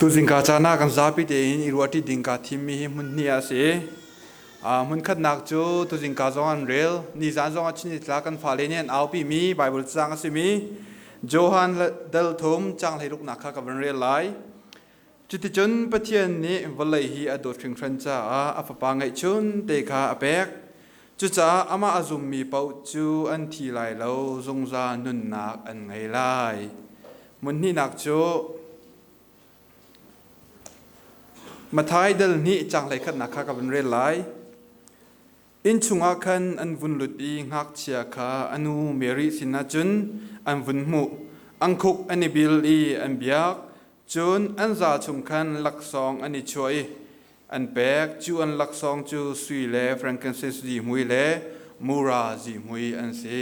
Tuzingka caan ah kan zapi tein i ruahṭi ding kaa thimmi hi hmun hnih ah a si. Hmunkhatnak cu tuzingka zong an rel. Nizan zong ah chin kan fale nih an aupimi Baibal caang a simi Johan dal thum caang hleiruknak kha ka van rel lai. Cuticun Pathian nih vawlei hi a dawt hringhran caah a Fapa ngeihchun te kha a pek. Cucaah amah a zummi paoh cu an thi lai lo, zungzal nunnak an ngei lai. Hmun hnihnak cu Matthai dal hnih caang hleikhatnak kha ka van rel lai. Inn chungah khan an vun lut i ngakchia kha a nu Mary sinah cun an vun hmuh. An khuk an i bil i an biak. Cun an za chung khan laksawng an i chuah i an pek. Cu an laksawng cu sui le frankincense zihmui le mura zihmui an si.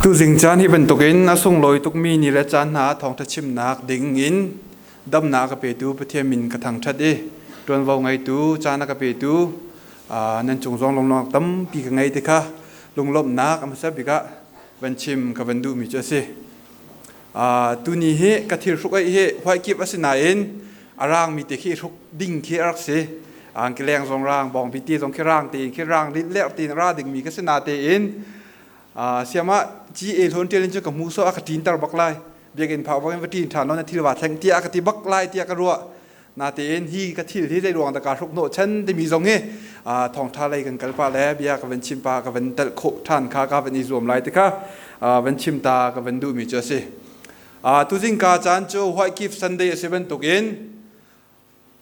Tuzing caan hi bantukin a sunglawi tukmi ni le caan hna thawngṭha chimnak ding in damnak a petu Pathian min ka thangṭhat i ṭuanvo ngeitu caan a ka petu nan cung zong lunglawmhnak tampi ka ngei ti kha lunglawmhnak a hmasa bik ah van chim ka van duhmi cu a si. Tuni hi ka thil hruk eih hi huaikip a si nain a rangmi te khi hruk ding khi a rak si. Angki leng zong rang, bawngbi ti zong khi rang tein khi rang ler tein ra dingmi ka si na tein siam ah GA hlawn ṭial in cun ka hmu so a ka ṭinter bak lai. Biakinn phak bak in va ṭin ṭhan law na thil va thleng tiah ka ti bak lai tiah ka ruah. Natein hi ka thil hi zei ruang dah kaa hruk hnawh chan timi zong hi thawngṭha lei kan kal pah le bia ka van chim pah ka van telh khawh ṭhan kha ka van i zuam lai ti kha van chim ta ka van duhmi cu a si. Tuzing ka caan cu White Gift Sunday a si bantukin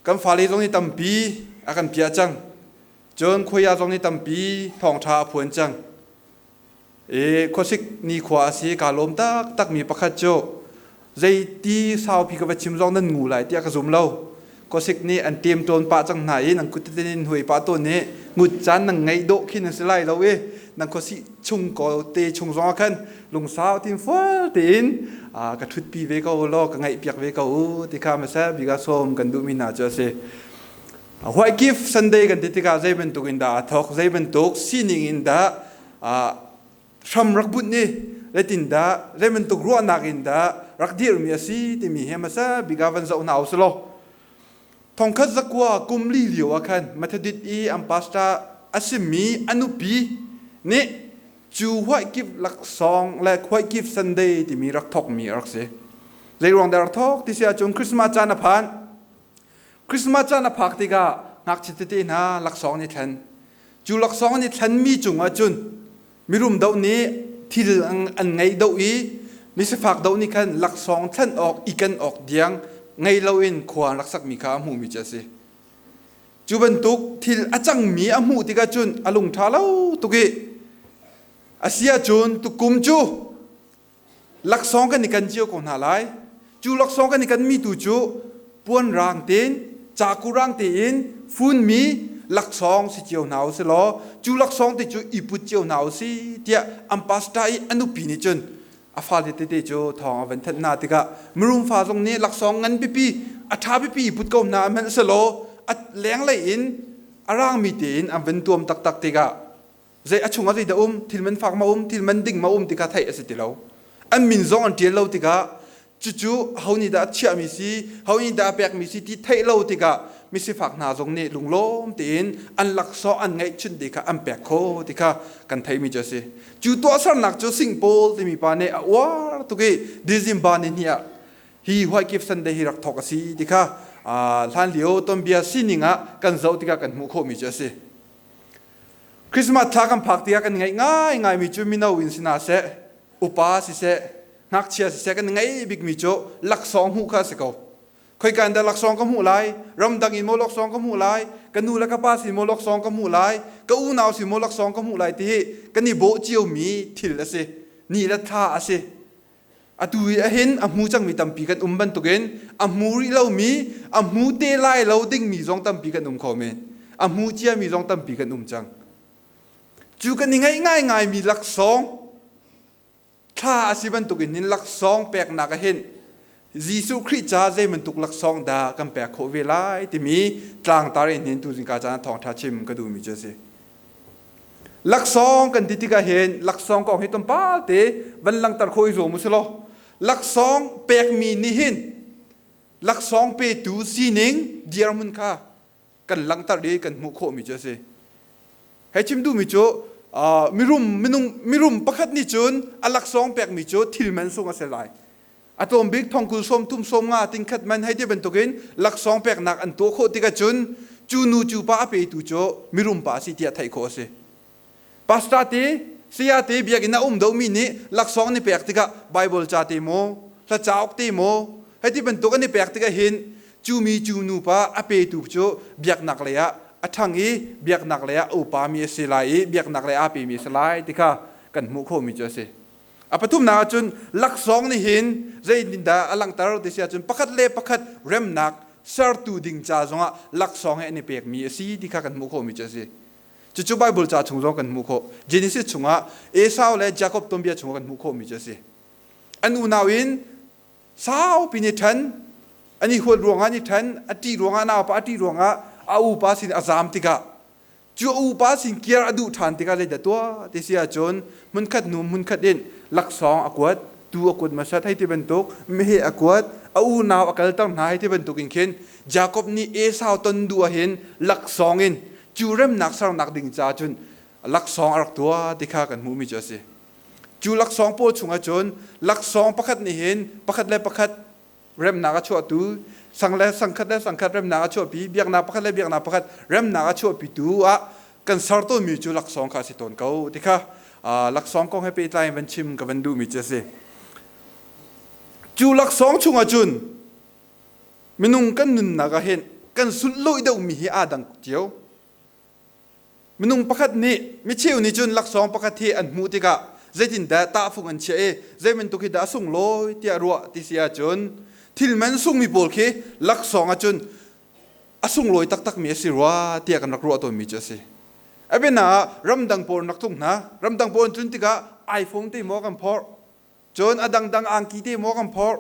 kan fale zong nih tampi a kan piah cang. Cun khuia zong nih tampi thawngṭha a phuan cang. I khuasik nikhua a si kaa lawm taktakmi pakhat cu zeiti saupi ka va chim zong nan ngu lai tiah ka zum lo. Khuasik nih an ṭemṭawn pah cang hna i nan kut tete in huai pah tawn i ngut caan nan ngeih dawh khi nan si lai lo i nan khuasih chung ko te chung zong ah khan lungsau tin fual tein ka ṭhutpi ve ko law ka ngaihpiak ve ko u ti kha hmasa bik ah sawm kan duhmi hna cu a si. White Gift Sunday kan ti tikah zei bantuk in dah aa thawk, zei bantuk sining in dah hram rak bunh i zeitindah zei bantuk ruahnak in dah rak dirmi a si timi hi hmasa bik ah van zoh hna usih law thongkhat zakua kum li lio ah khan Methodist i an pastor a simi a nupi nih cu White Gift laksawng le White Gift Sunday timi rak thawkmi a rak si. Zei ruang dah rak thawk ti si ahcun Christmas caan a phan. Christmas caan a phak tikah ngakchia tete hna laksawng an i thlen. Cu laksawng an i thlenmi cungah cun mirum doh nih thil an ngei doh i misifak doh nih khan laksawng thlen awk i ken awk diang ngei loin khua an rak sakmi kha a hmuhmi cu a si. Cu bantuk thil a cangmi a hmuh tikah cun a lung ṭha lo tuk i a si ahcun tukum cu Laksawng kan i kan cio ko hna lai. Cu laksawng kan i kanmi tu cu puan rang tein, caku rang tein funmi laksawng si cio hna u si law cu laksawng te cu i put cio hna u si tiah an pastor i a nupi nih cun a fale tete cu thawng a van thanh hna tikah mirum fa zong nih laksawng ngan pipi a ṭha pipi i put ko hna hmanh selaw a lenglei in a rangmi tein an van tuam taktak tikah Zei a chungah zeidah um, thil man fak ma um, thil man ding ma um ti kha theih a si ti lo. An min zong an ṭial lo tikah cucu ho nih dah a chiahmi si, ho nih dah a pekmi si ti theih lo tikah misifak hna zong nih lunglawm tein an laksawng an ngeihchun ti kha an pek kho ti kha kan theihmi cu a si. Cu tuahsernak cu Sing Paul timi pa nih a uar tuk i December ni hnih ah hi White Gift Sunday hi rak thawk a si ti kha hlanlio tonbia sining ah kan zoh tikah kan hmuh khawhmi cu a si. Christmas thla kan phak tikah kan ngaih ngaingaimi cu mino in si hna seh, upa siseh, ngakchia siseh kan ngaih bikmi cu laksawng hmuh kha a si ko. Khoika in dah laksawng ka hmuh lai? Ramdang in maw laksawng ka hmuh lai? Ka nu le ka pa sin maw laksawng ka hmuh lai? Ka unau sin maw laksawng ka hmuh lai ti hi kan i bawh ciomi thil a si. Ni le thla a si. Atu i ahin a hmu cangmi tampi kan um bantukin a hmu rih lomi, a hmu te lai lo dingmi zong tampi kan um kho men. A hmu ciami zong tampi kan um cang. Cu kan i ngaih ngaingaimi laksawng thla a si bantukin hin laksawng peknak ah hin Jesuh Khrih ca zei bantuk laksawng dah kan pek khawh ve lai timi tlangtar in hin tuzing ka caan thawngṭha chim ka duhmi cu a si. Laksawng kan ti tikah hin laksawng kong hi tlawmpal te van langhter khawh i zuam u silaw laksawng pekmi nih hin laksawng petu sining dirhmun kha kan langhter i kan hmuh khawhmi cu a si. Hei chim duhmi cu mirum minung mirum pakhat nih cun a laksawng pekmi cu thil man sung a si lai. A tlawm bik thongkul sawmthum sawmnga tingkhat man hei ti bantukin laksawng peknak an tuah khawh tikah cun cu nu cu pa a petu cu mirum pa a si tiah theih khawh a si. Pastor te, saya te biakinn a um domi nih laksawng an i pek tikah Bible ca te maw, hla cauk te maw, hei ti bantuk an i pek tikah hin cu mi cu nu pa a petu cu biaknak lei ah a ṭhang i biaknak lei ah a upami a si lai i biaknak lei aa pemi a si lai ti kha kan hmuh khawhmi cu a si. A pathumnak ahcun laksawng nih hin zeitindah a langhter ti si ahcun pakhat le pakhat remnak sertu ding ca zongah laksawng he an i pekmi a si ti kha kan hmuh khawhmi cu a si. Cucu Bible ca chung zong kan hmuh khawh. Genesis chungah Esau le Jacob tuanbia chungah kan hmuh khawhmi cu a si. An unau in saupi ni ṭhen, an i huat ruangah an i ṭhen, a ṭih ruangah naupa a ṭih ruangah a upa sin a zaam tikah Cu a upa sin kir a duh ṭhan tikah zeidah tuah ti si ahcun hmunkhat hnu hmunkhat in laksawng a kuat, tuu a kuat hmasat hei ti bantuk, meheh a kuat, a unau a kalter hna hei ti bantuk in khin Jakob nih Esau ton duh ahhin laksawng in cu remnak sernak ding caah cun laksawng a rak tuah ti kha kan hmuhmi cu a si. Cu laksawng pawl chungah cun laksawng pakhat nih hin pakhat le pakhat remnak a chuahtu sang le sangkhat le sangkhat remnak a chuahpi biaknak pakhat le biaknak pakhat remnak a chuahpitu ah kan ser tawnmi cu laksawng kha a si tawn ko ti kha laksawng kong he pehtlai in van chim ka van duhmi cu a si. Cu laksawng chungah cun minung kan nunnak ah hin kan sulhlawih deuhmi hi aa dang cio. Minung pakhat nih micheu nih cun laksawng pakhat hi an hmuh tikah Zeitindah tahfung an chiah i zei bantuk hi dah a sunglawi tiah ruah ti si ahcun thil man sungmi pawl khi laksawng ahcun a sunglawi taktakmi a si rua tiah kan rak ruah tawnmi cu a si. A biana ah ramdang pawl an rak tlung hna. Ramdang pawl an tlun tikah iPhone te maw kan phorh, cun a dangdang angki te maw kan phorh,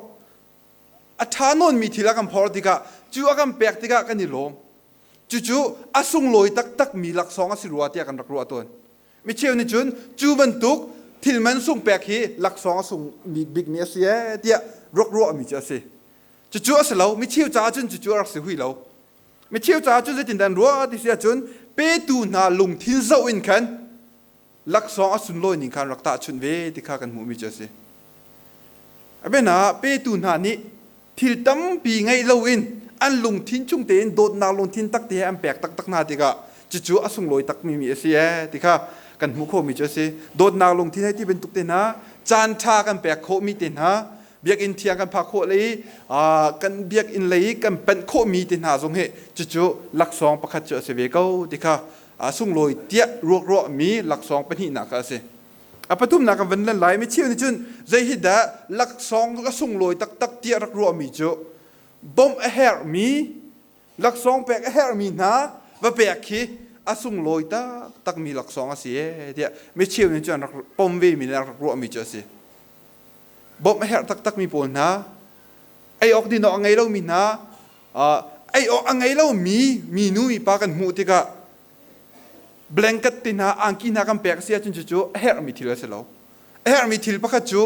a ṭha nawnmi thil a kan phorh tikah cu a kan pek tikah kan i lawm. Cucu a sunglawi taktakmi laksawng a si rua tiah kan rak ruah tawn. Micheu nih cun cu bantuk thil man sung pek hi laksawng a sung bikmi a si ee tiah rak ruahmi cu a si. Cucu a si lo. Micheu caah cun cucu a rak si hui lo. Micheu caah cun zeitindah an ruah ti si ahcun petu hna lungthin zoh in khan laksawng a sunlawi ning kha an rak tahchunh ve ti kha kan hmuhmi cu a si. A biana petu hna nih thil tampi ngeih loin an lungthin chung tein dawtnak lungthin tak te he an pek taktak hna tikah cucu a sunglawi takmi mi a si ee ti kha kan hmuh khawhmi cu a si. Dawtnak lungthin hei ti bantuk te hna caan ṭha kan pek khawhmi te hna biakinn thiang kan phak khawh le i kan biakinn lei i kan panh khawhmi te hna zong hi cucu laksawng pakhat cu a si ve ko ti kha sunglawi tiah ruak ruahmi laksawng pahnihnak kha a si. A pathumnak kan van lan lai. Mi cheu nih cun zei hi dah laksawng a sunglawi taktak tiah rak ruahmi cu bawmh a herhmi, laksawng pek a herhmi hna va pek khi a sunglawi taktakmi laksawng a si ee tiah mi cheu nih cun an rak pom vemi le rak ruahmi cu a si. Bawmh a herh taktakmi pawl hna, ei awk din awk a ngei lomi hna, ei awk a ngei lomi minu mipa kan hmuh tikah blanket te hna angki hna kan pek a si ahcun cucu a herhmi thil a si lo. A herhmi thil pakhat cu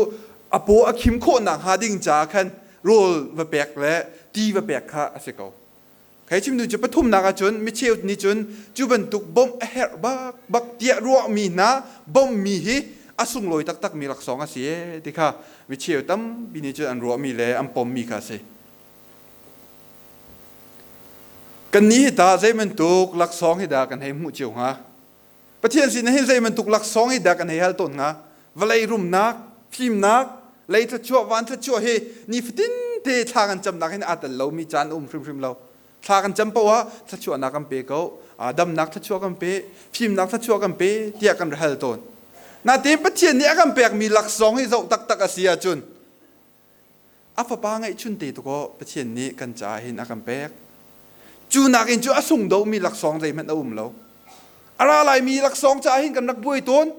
a paw a khim khawh nakhnga ding caah khan rawl va pek le ti va pek kha a si ko. Kai chim nu cu pathumnak ahcun micheu nih cun cu bantuk bawmh a herh bak bak tiah ruahmi hna bawmhmi hi a sunglawi taktakmi laksawng a si ee ti kha micheu tampi nih cun an ruahmi le an pommi kha a si. Kannih hi tah zei bantuk laksawng hi dah kan hei hmuh cio hnga? Pathian sin hin zei bantuk laksawng hi dah kan hei hal tawn hnga? Vawlei rumnak, fimnak, lei thluachuah, van thluachuah hi nifatin te thla kan camnak hin aa tel lomi caan a um hrimhrim lo. Thla kan cam paoh ah thluachuahnak kan pe ko, damnak thluachuah kan pe, fimnak thluachuah kan pe tiah kan ra hal tawn. Natein Pathian nih a kan pekmi laksawng hi zoh taktak a si ahcun A fapa ngeihchun te tukaw Pathian nih kan caah hin a kan pek. Cu nakin cu a sung domi laksawng zeihmanh a um lo. A ra laimi laksawng caah hin kan rak buai tawn.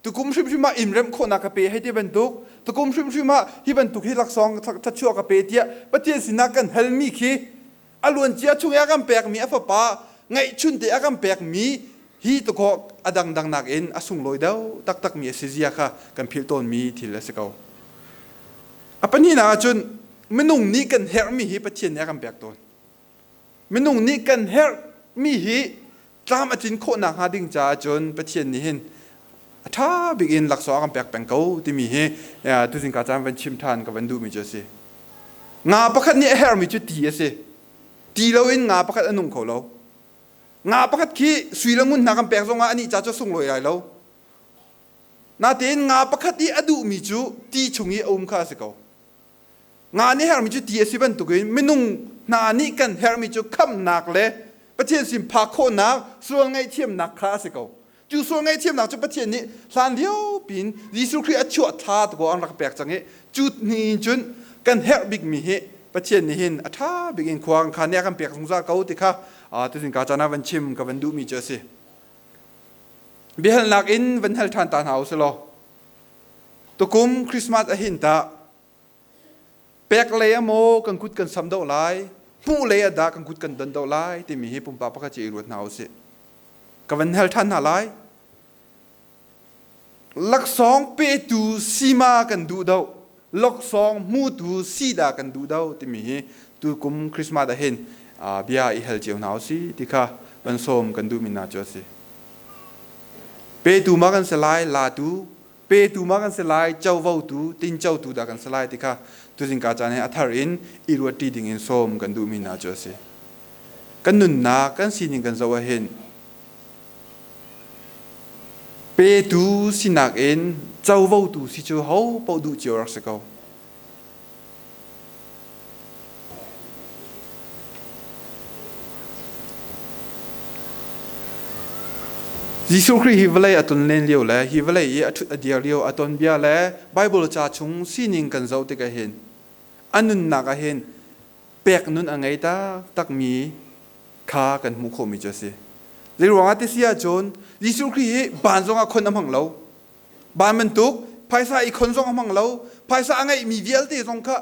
Tukum hrimhrim ah inn remh khawhnak ka pe hei ti bantuk, tukum hrimhrim ah hi bantuk hi laksawng thluachuah ka pe tiah Pathian sinah kan halmi khi a luancia chung i a kan pekmi a fapa ngeihchun te a kan pekmi hi tukhawh a dangdang nakin a sunglawi deuh taktakmi a si zia kha kan philh tawnmi thil a si ko. A pahnihnak ahcun minung nih kan herhmi hi Pathian nih a kan pek tawn. Minung nih kan herhmi hi tlam a tlin khawh nakhnga ding caah cun Pathian nih hin a ṭha bik in laksawng a kan pek peng ko timi hi tuzing ka caan van chim ṭhan ka van duhmi cu a si. Nga pakhat nih a herhmi cu ti a si. Ti loin nga pakhat a nung kho lo. Nga pakhat khi sui le ngun hna kan pek zongah anih ca cu sunglawi lai lo. Natein nga pakhat i a duhmi cu ti chung i a um kha a si ko. Nga nih herhmi cu ti a si bantukin minung hna nih kan herhmi cu khamhnak le Pathian sin phak khawhnak, sual ngaihthiamnak kha a si ko. Cu sual ngaihthiamnak cu Pathian nih hlan lio piin Jesuh Khrih a chuah thla te an rak pek cang i cu ni in cun kan herh bikmi hi Pathian nih hin a ṭha bik in khua kan khan nih a kan pek zungzal ko ti kha tuzing ka caan ah van chim ka van duhmi cu a si. Biahalnak in van hal ṭhan ta hna u si law tukum Christmas a hin tah pek lei ah maw kan kut kan sam deuh lai hmuh lei ah dah kan kut kan don deuh lai timi hi pumpak pakhat ci i ruat hna u sih. Ka van hal ṭhan hna lai. Laksawng petu sima kan duh deuh, laksawng hmutu si dah kan duh deuh timi hi tukum Christmas ah hin bia i hal cio hna u si ti kha van sawm kan duhmi hna cu a si. Petu ma kan si lai, latu petu ma kan si lai, covotu, tincotu dah kan si lai ti kha tuzingka caan he a thar in i ruatṭi ding in sawm kan duhmi hna cu a si. Kan nunnak, kan sining kan zoh ahhin petu sinak in covotu si cu ho paoh duh cio rak si ko. Jesuh Khrih hi vawlei a tlun len lio le hi vawlei i a ṭhut a dir lio a ton bia le Baibal ca chung sining kan zoh tikah hin a nunnak ah hin pek nun a ngei taktakmi kha kan hmuh khawhmi cu a si. Zeiruangah ti si ahcun Jesuh Khrih hi ban zongah khon a hmang lo. Ban bantuk phaisa i khon zong a hmang lo. Phaisa a ngeihmi vialte zong kha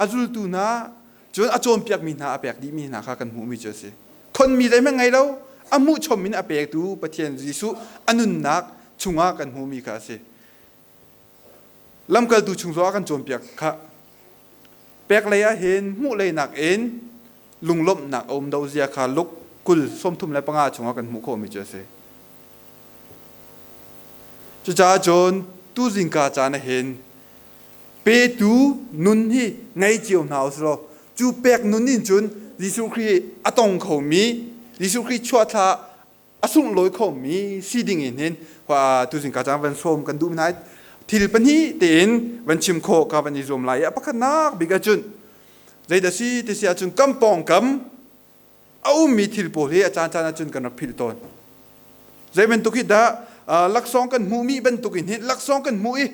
a zultu hna cun a cawnpiakmi hna a pek dihmi hna kha kan hmuhmi cu a si. Khonmi zeihmanh ngei lo, a hmuh chom in a pektu Pathian Jesuh a nunnak chungah kan hmuhmi kha a si. Lamkaltu chung zong a kan cawnpiak kha pek lei ah hin hmuh lei nakin lunglawmhnak a um do zia kha Luk 20 35 chungah kan hmuh khawhmi cu a si. Cucaah cun tu zingka caan ah hin petu nun hi ngei cio hna usih law cu pek nun in cun Jesuh Khrih a tong khomi Jesuh Khrih chuahthla a sunglawi khomi si ding in hin tuzing ka cang van sawm kan duh hna. Thil pahnih tein van chim khawh ka van i zuam lai. A pakhatnak bik ahcun zeidah si ti si ahcun kam pawngkam a ummi thil pawl hi a caan caan ahcun kan rak philh tawn. Zei bantuk hi dah laksawng kan hmuhmi bantuk in hin laksawng kan hmuh i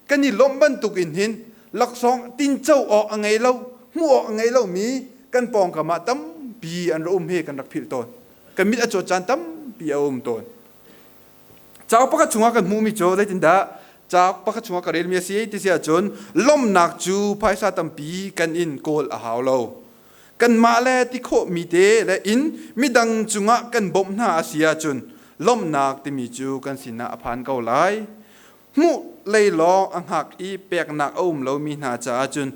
kan i lawmh bantuk in hin laksawng tinco awk a ngei lo, hmuh awk a ngei lomi kan pawngkam ah tampi an ra um hi kan rak philh tawn. Kan mit a cawt caan tampi a um tawn. Cauk pakhat chungah kan hmuhmi cu zeitindah cauk pakhat chungah ka relmi a si ti si ahcun lawmhnak cu phaisa tampi kan in kawl a hau lo. Kanmah le ti khawhmi te le in midang cungah kan bawmh hna a si ahcun lawmhnak timi cu kan sinah a phan ko lai. Hmuh lei lawng a hngak i peknak a um lomi hna caah cun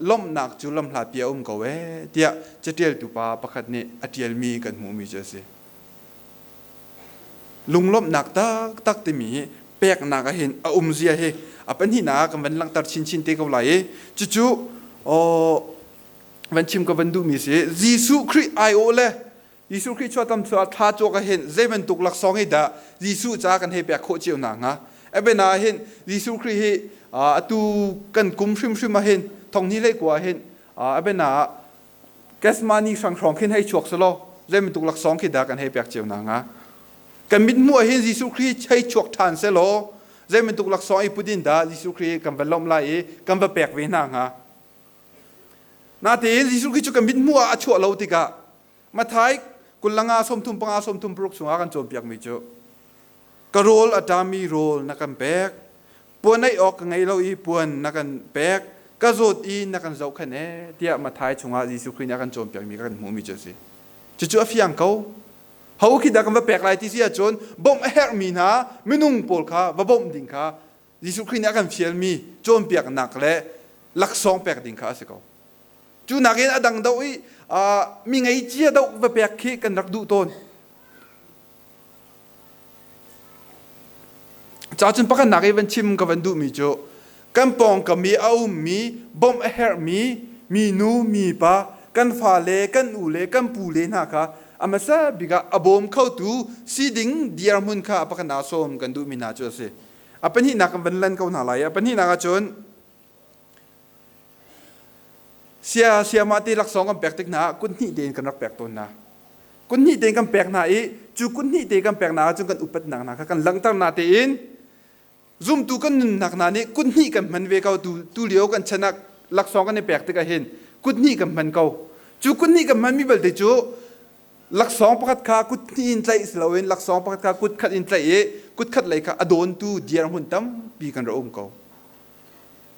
lawmhnak cu lamhlatpi a um ko ee tiah caṭialtu pa pakhat nih a ṭialmi kan hmuhmi cu a si. Lunglawmhnak taktak timi hi peknak ah hin a um zia hi a pahnihnak ah kan van langhter chinchin te ko lai i cucu van chim ka van duhmi si. Jesuh Khrih aiawh le Jesuh Khrih chuahtam chuah thla cawk ah hin zei bantuk laksawng hi dah Jesuh ca kan hei pek khawh cio hna hnga? Ebena ah hin Jesuh Khrih hi atu kan kum hrimhrim ah hin thonghni hlei kua ah hin ebena ah Gethsemane hrang hrawng khin hei chuak selaw zei bantuk laksawng khi dah kan hei pek cio hna hnga? Kan mit hmuh ah hin Jesuh Khrih hei chuak ṭhan selaw zei bantuk laksawng i put in dah Jesuh Khrih kan va lawmh lai i kan va pek ve hna hnga? Natein Jesuh Khrih cu kan mit hmuh ah a chuah lo tikah Mathai 25 35 36 chungah kan cawnpiakmi cu ka rawl a ṭami rawl na kan pek, puan ei awk ka ngei lo i puan na kan pek, ka zawt i na kan zohkhenh ee tiah Mathai chungah Jesuh Khrih nih a kan cawnpiakmi kan hmuhmi cu a si. Cucu a fiang ko. Ho khi dah kan va pek lai ti si ahcun bawmh a herhmi hna minung pawl kha va bawmh ding kha Jesuh Khrih nih a kan fialmi cawnpiaknak le laksawng pek ding kha a si ko. Cu nakin a dang doh i mi ngei cia doh va pek khi kan rak duh tawn. Ca cun pakhatnak i van chim ka van duhmi cu kan pawngkam i a ummi bawmh a herhmi minu mipa kan fale kan u le kan pu le hna kha a hmasa bik ah a bawm khotu si ding dirhmun kha pakhatnak sawm kan duhmi hna cu a si. A pahnihnak kan van lan ko hna lai. A pahnihnak ahcun Sia siamah ti laksawng kan pek tik hna ah kut hnih tein kan rak pek tawn hna. Kut hnih tein kan pek hna i cu kut hnih te kan pek hna ahcun kan upatnak hna kha kan langhter hna tein zumtu kan nunnak hna nih kut hnih kan hman ve ko. Tu lio kan chan ah laksawng kan i pek tikah hin kut hnih kan hman ko. Cu kut hnih kan hmanmi belte cu laksawng pakhat kha kut hnih in tlaih si loin laksawng pakhat kha kut khat in tlaih i kut khat lei kha a dawntu dirhmun tampi kan rak um ko.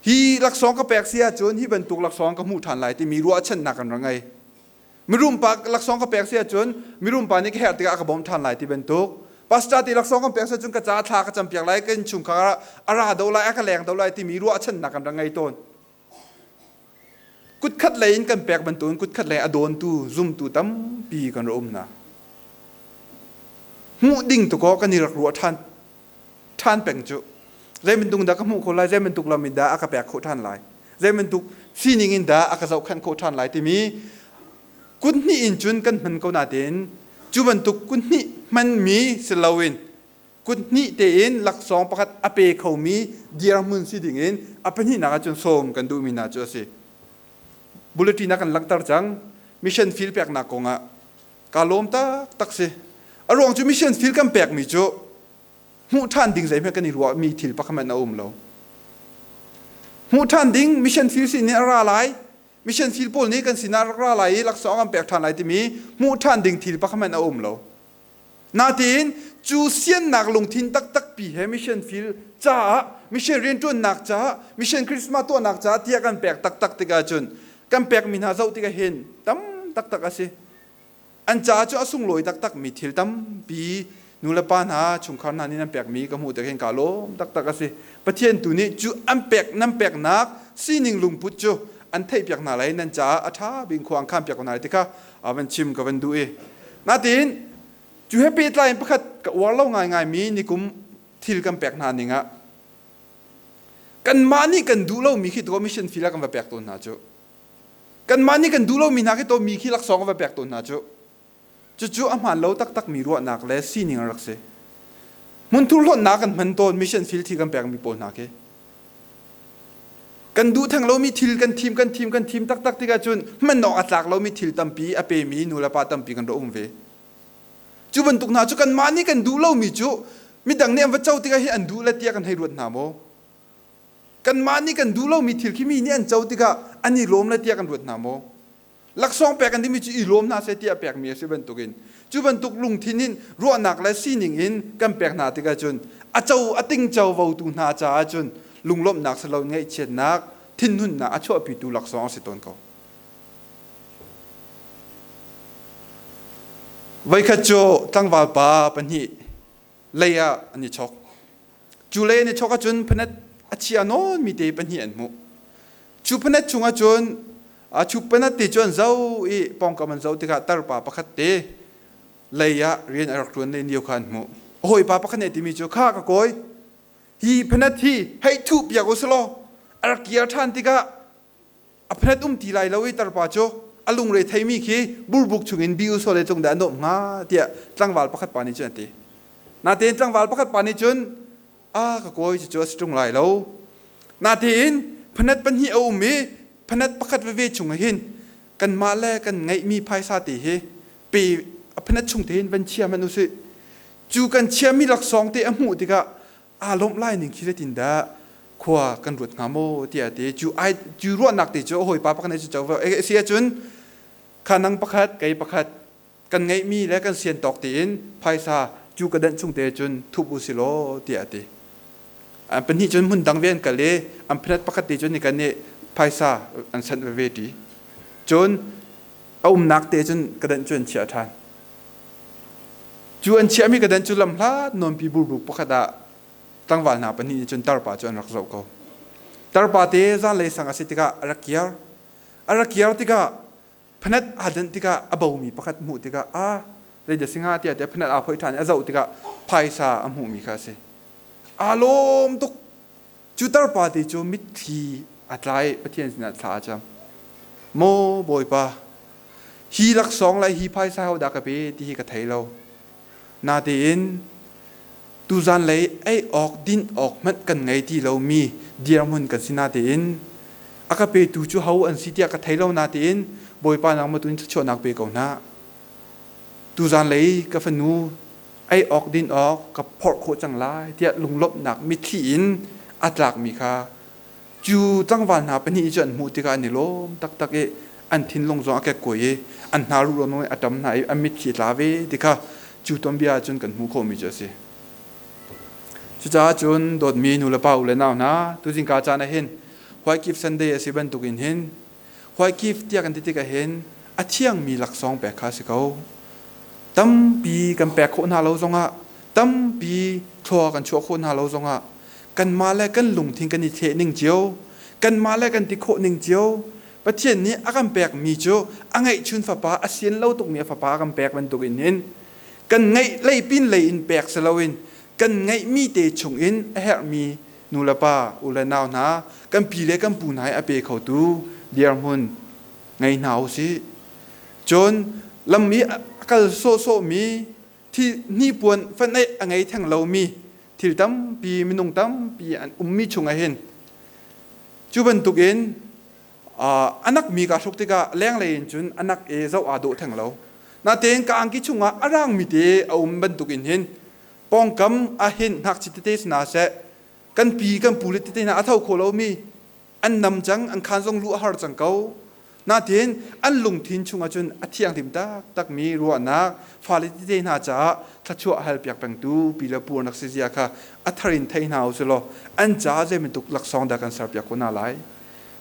Hi laksawng ka pek si ahcun hi bantuk laksawng ka hmuh ṭhan lai timi ruahchannak kan ra ngei. Mirum pa laksawng ka pek si ahcun mirum pa nih ka herh tikah a ka bawmh ṭhan lai ti bantuk. Pastor ti laksawng kan pek si ahcun ka caah thla ka campiak lai, ka innchungkhar a ra do lai, a ka leng do lai timi ruahchannak kan ra ngei tawn. Kut khat lei in kan pek bantukin kut khat lei a dawntu, zumtu tampi kan ra um hna. Hmuh ding tu kaw kan i rak ruah ṭhan ṭhan peng cu. Zei bantuk dah ka hmuh khawh lai, zei bantuk lam in dah a ka pek khawh ṭhan lai, zei bantuk sining in dah a ka zohkhenh khawh ṭhan lai timi kut hnih in cun kan hman ko natein cu bantuk kut hnih hmanmi si loin kut hnih tein laksawng pakhat a pe khomi dirhmun si dingin a pahnihnak ahcun sawm kan duhmi hna cu a si. Bulletin ah kan langhter cang. Mission field peknak kongah Kaa lawm taktak si. A ruang cu mission field kan pekmi cu hmuh ṭhan ding zeihmanh kan i ruahmi thil pakhat a um lo. Hmuh ṭhan ding mission field sin in a ra lai, mission field pawl nih kan sinah rak ra lai i laksawng an pek ṭhan lai timi hmuh ṭhan ding thil pakhat a um lo. Natein cu siannak lungthin taktak pi he mission field caah mission rianṭuannak caah mission Christmas tuahnak caah tiah kan pek taktak tikah cun kan pekmi hna zoh tikah hin tam taktak a si. An caah cu a sunglawi taktakmi thil tampi nulepa hna chungkhar hna nih nan pekmi ka hmuh tik hin kaa lawm taktak a si. Pathian tu nih cu an pek nan peknak sining lungput cu an theihpiak hna lai nan caah a ṭha bik khua an khanpiak ko hna lai ti kha van chim ka van duh i. Natin cu he pehtlai in pakhat ka uar lo ngaingaimi nikum thil kan pek hna ning ah kanmah nih kan duh lomi khi to mission field ah kan va pek tawn hna cu. Kanmah nih kan duh lomi hna khi to mi khi laksawng kan va pek tawn hna cu. Cucu a hmaan lo taktakmi ruahnak le sining a rak si. Hmunthur hlonhnak kan hman tawn mission field thi kan pekmi pawl hna khi. Kan duh theng lomi thil kan thim kan thim kan thim taktak tikah cun hman awk a tlak lomi thil tampi a pemi nulepa tampi kan rak um ve. Cu bantuk hna cu kanmah nih kan duh lomi cu midang nih an va co tikah hi an duh le tiah kan hei ruat hna maw? Kanmah nih kan duh lomi thil khi mi nih an co tikah an i lawm le tiah kan ruat hna maw? Laksawng pek an timi cu i lawm hna seh tiah pekmi a si bantukin cu bantuk lungthin in ruahnak le sining in kan pek hna tikah cun a co a ting covotu hna caah cun lunglawmhnak si lo ngaihchiatnak thinhunnak a chuahpitu laksawng a si tawn ko. Voikhat cu tlangval pa pahnih lei ah an i chok. Cu lei an i chok ahcun phanet a chia nawnmi te pahnih an hmuh. Cu phanet chungah cun cu phanet te cu an zoh i pawngkam an zoh tikah tarpa pakhat te lei ah rian a rak ṭuan len lio kha an hmuh. A hawipa pakhat nih a timi cu kha ka kawi hi phanet hi hei thuh piak u selaw a rak kir ṭhan tikah a phanet um ti lai lo i tarpa cu a lungre theimi khi burbuk chungin bi u sawle cung dah a nuamh hnga tiah tlangval pakhat pa nih cun a ti. Natein tlangval pakhat pa nih cun a ka kawi cucu a si ṭung lai lo. Natein phanet pahnih a um i phanet pakhat veve chung ah hin kanmah le kan ngeihmi phaisa te hi pe a phanet chung te hin van chia hmanh usih. Cu kan chiami laksawng te a hmuh tikah aa lawmh lai ning khi zeitindah khua kan ruat hnga maw tiah ti cu ai cu ruahnak te cu a hawipa pakhat nih cu co ve si ahcun kha nang pakhat kei pakhat kan ngeihmi le kan sian tawk tein phaisa cu ka danh chung te cun thup u si law tiah a ti an pahnih cun hmun dang ve an kal i an phanet pakhat te cun nikan nih phaisa an sanh veve ti cun a umnak te cun ka danh cu an chiah ṭhan Cu an chiahmi ka dan cu lamhlat nawnpi burbuk pakhat ah tlangval hna pahnih nih cun tarpa cu an rak zoh ko. Tarpa te zanlei sang a si tikah a rak kiar. A rak kiar tikah phanet aa danh tikah a bomi pakhat hmuh tikah a zeidah si hnga tiah tiah phanet aa phoih ṭhan i a zoh tikah phaisa a hmuhmi kha a si. Aa lawm tuk. Cu tarpa te cu mitthli a tla i Pathian sinah thla a cam. Maw Bawipa, hi laksawng le hi phaisa hodah ka pe ti hi ka thei lo. Natein tuzan lei ei awk din awk hmanh kan ngei ti lomi dirhmun kan si natein a ka petu cu ho an si tiah ka thei lo natein Bawipa nangmah tu in thluachuahnak pe ko hna. Tuzan lei ka fanu ei awk din awk ka phorh khawh cang lai tiah lunglawmhnak mitthli in a tlakmi kha cu tlangval hna pahnih cu an hmuh tikah an i lawm taktak i an thinlung zong a kekkuai i an hna ruh ruang a ṭam hna i an mitthli a tla ve ti kha cu tuanbia ah cun kan hmuh khawhmi cu a si. Cucaah cun dawtmi nu le pa u le nau hna tuzingka caan ah hin White Gift Sunday a si bantukin hin White gift tiah kan ti tikah hin a thiangmi laksawng pek kha a si ko. Tampi kan pek khawh hna lo zongah, tampi thlua kan chuah khawh hna lo zongah, kanmah le kan lungthin kan i thleh ning cio, kanmah le kan ti khawh ning cio, Pathian nih a kan pekmi cu a ngeihchun fapa a sian lo tukmi a fapa a kan pek bantuk in hin kan ngeih lei pin lei in pek si loin kan ngeihmi te chungin a herhmi nu le pa u le nau hna kan pi le kan pu hna hi a pe khotu dirhmun ngei hna u sih. Cun lam i a kal sawhsawhmi thi hnipuan faneih a ngei theng lomi thil tampi minung tampi an ummi chungah hin cu bantukin a nakmi kaa hruk tikah lenglei in cun a nak i zoh aa dawh theng lo. Natein ka angki chungah a rangmi te a um bantuk in hin pawngkam ah hin ngakchia tete si hna seh, kan pi kan pu le tete hna a tho kho lomi an nam cang, an khaan zong luh a har cang ko. Natein an lungthin chungah cun a thianghlim taktakmi ruahnak fale tete hna caah thluachuah halpiak pengtu pi le pu an rak si zia kha a thar in thei hna u sih law an caah zei bantuk laksawng dah kan serpiak ko hna lai.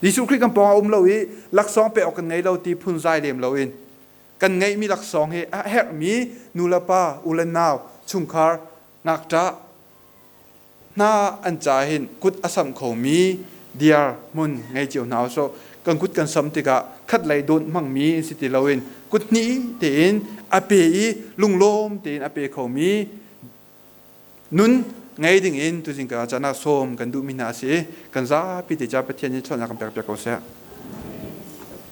Jesuh Khrih kan pawng a um lo i laksawng pek awk kan ngei lo ti phunzai lem loin kan ngeihmi laksawng hi a herhmi nu le pa, u le nau, chungkhar, ngakṭah hna an ca hin kut a samh khomi diar hmun ngei cio hna usih. Kan kut kan sam tikah khatlei dawt hmangmi si ti loin kut hnih tein a pe i lunglawm tein a pe khomi nun ngei ding in tuzing ka caan ah sawm kan duhmi hna a si. Kan zapi te ca Pathian nih chawnhnak kan pek piak ko seh.